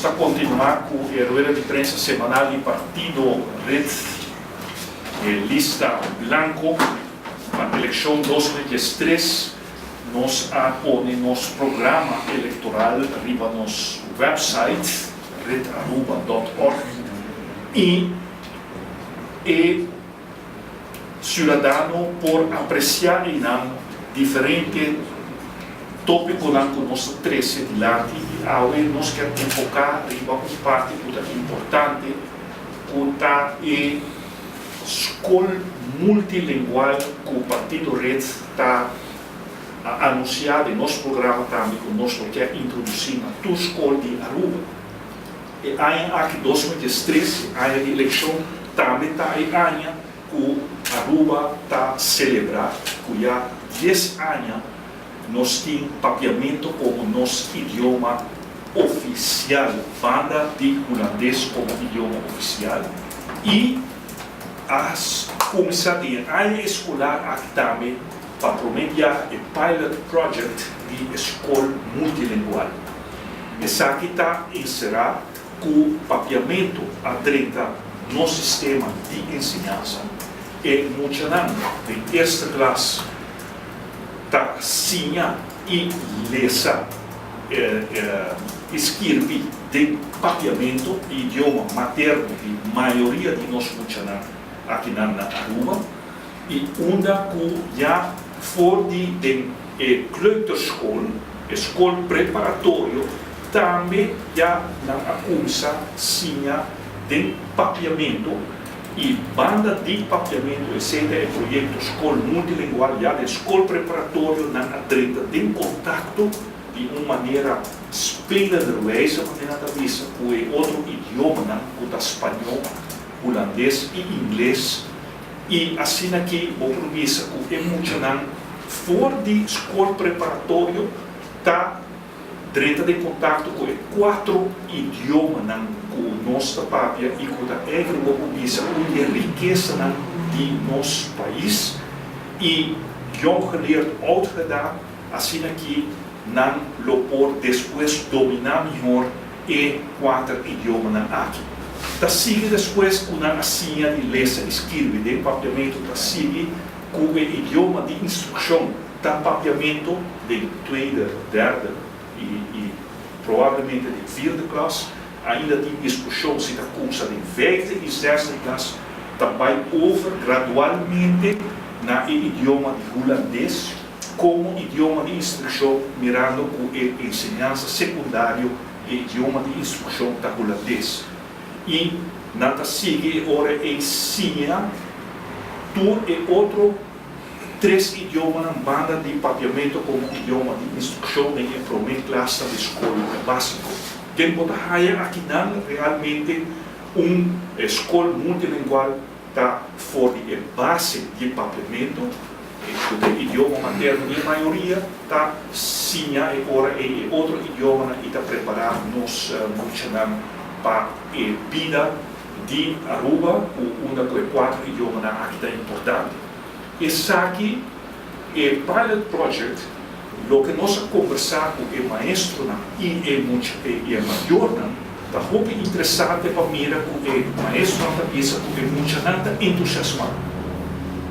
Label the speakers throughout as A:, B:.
A: Nos ta continua cu e rueda di prensa semanal di partido red, e lista blanco pa eleccion 2013. Nos a pone nos programa electoral riba nos website redaruba.org y e ciudadano por aprecia einan diferente topiconan cu nos ta trece dilanti, y awe nos kier enfoca riba un parti cu ta importante, cu ta e scol multilingual cu Partido Red ta a anuncia den nos programa tambe cu nos lo kier introduci na tur scol di Aruba. E aña aki 2013, aña di eleccion, tambe ta e aña cu Aruba ta celebra cu ya 10 aña nos tin Papiamento como nos idioma oficial, banda di Hulandes como idioma oficial. Y a cuminsa den aña escolar aki tambe pa prome biaha e pilot project di scol multilingual. Esaki ta encera cu Papiamento a drenta nos sistema di enseñansa. E muchanan den eerste klas ta siña y lesa y skirbi den Papiamento, idioma materno di mayoria di nos muchanan akinan na Aruba, y unda cu ya for di den e kleuterschool, e scol preparatorio, tambe ya nan a cuminsa siña den Papiamento. Y banda di Papiamento, esey ta e proyecto scol multilingual, ya den scol preparatorio nan a drenta den contacto di un manera spelenderwijze, manera nan ta bisa, cu e otro idiomanan cu ta Spaño, Hulandes y Ingles. Y asina aki bo por bisa cu e muchanan for di scol preparatorio ta drenta den contacto cu e cuatro idiomanan cu nos ta papia y cu ta eigenlijk, bo por bisa, un di e rikesanan di nos pais. Y jong geleerd oud gedaan, asina aki nan lo por despues domina mihor e cuater idiomanan aki. Ta sigui despues cu nan a siña di lesa y skirbi den Papiamento, ta sigui cu e idioma di instruccion ta Papiamento den tweede, derde y probablemente den vierde klas. Ainda tin discusion si ta cuminsa den vijfde y zesde klas, ta bay over gradualmente na e idioma di Hulandes como idioma di instruccion, mirando cu e enseñansa secundario e idioma di instruccion ta Hulandes. Y nan ta sigui e ora ey siña tur e otro tres idiomanan banda di Papiamento como idioma di instruccion den e prome klasnan di scol basico. Den bo ta haya akinan realmente un scol multilingual ta for di e base di Papiamento, cu ta e idioma materno di e mayoria, ta siña e ora ey e otro idiomanan y ta prepara nos muchanan pa e bida di Aruba, cu unda cu e cuatro idiomanan aki ta importante. Esaki e pilot project, loke nos a conversa cu e maestronan y e mucha y e mayornan, ta hopi interesante pa mira cu e maestronan ta bisa cu e muchanan ta entusiasma.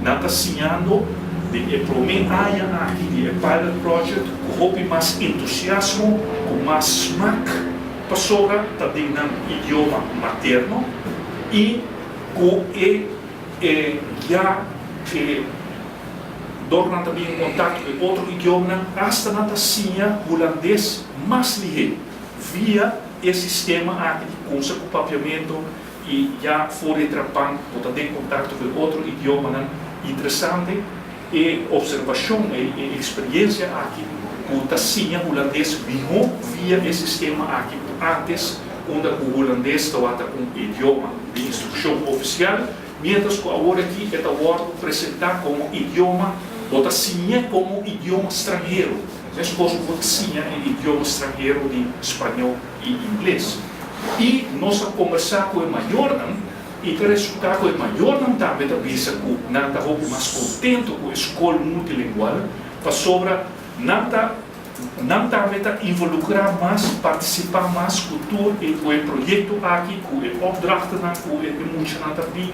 A: Nan ta siñando den e prome aña aki di e pilot project cu hopi mas entusiasmo, cu mas smaak, pasobra ta den nan idioma materno y cu e e ya e dor nan ta bin en contacto cu e otro idiomanan, hasta nan ta siña Hulandes mas lihe via e sistema aki di cuminsa cu Papiamento y ya for di trabao bo ta den contacto cu e otro idiomanan. Interesante e observacion, e experiencia aki cu ta siña Hulandes miho via e sistema aki cu antes, unda cu Hulandes tawata un idioma di instruccion oficial, mientras cu awor aki e ta wordo presenta como idioma, bo ta siña como idioma stranhero, mescos cu bo ta siña e idioma stranhero di Spaño y Ingles. Y nos a conversa cu e mayornan y ta resulta cu e mayornan tambe ta bisa cu nan ta hopi mas contento cu e scol multilingual, pasobra nan ta Nan tambe ta involucra mas, participa mas cu tur e cu e proyecto aki, cu e opdrachtennan cu e muchanan ta bin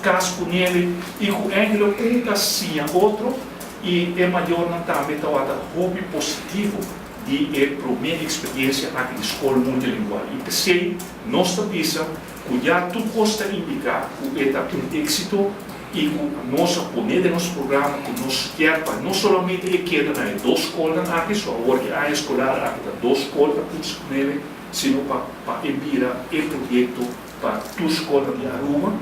A: cas cu nele y cu eigenlijk un ta siña otro y e mayornan tambe tawata hopi positivo di e prome experiencia aki di scol multilingual. Y p'esey nos ta bisa cu ya tur cos ta indica cu e ta un exito y cu nos a pone den nos programa cu nos kier pa no solamente e keda na e dos scolnan aki, so awor ki aña escolar aki ta dos scol ta cuminsa cu nele, sino pa e bira e proyecto pa tur scolnan di Aruba.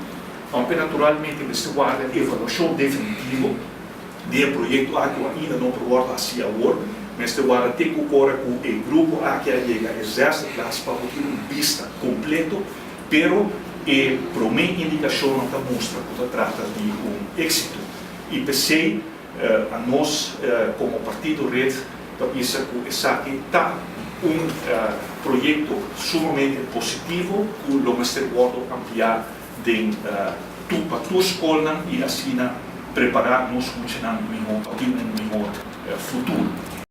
A: Aunke naturalmente mester warda evaluacion definitivo di e proyecto aki cu ainda no por wordo haci awor, mester warda te cu ora cu e grupo aki a yega e zesde klas pa bo tin un bista completo, pero e prome indicacionnan ta mustra cu ta trata di un exito y p'esey anos como partido red ta bisa cu esaki ta un proyecto sumamente positivo cu lo mester wordo amplia den tur pa tur scolnan y asina prepara nos muchanan miho pa tin un mihor futuro.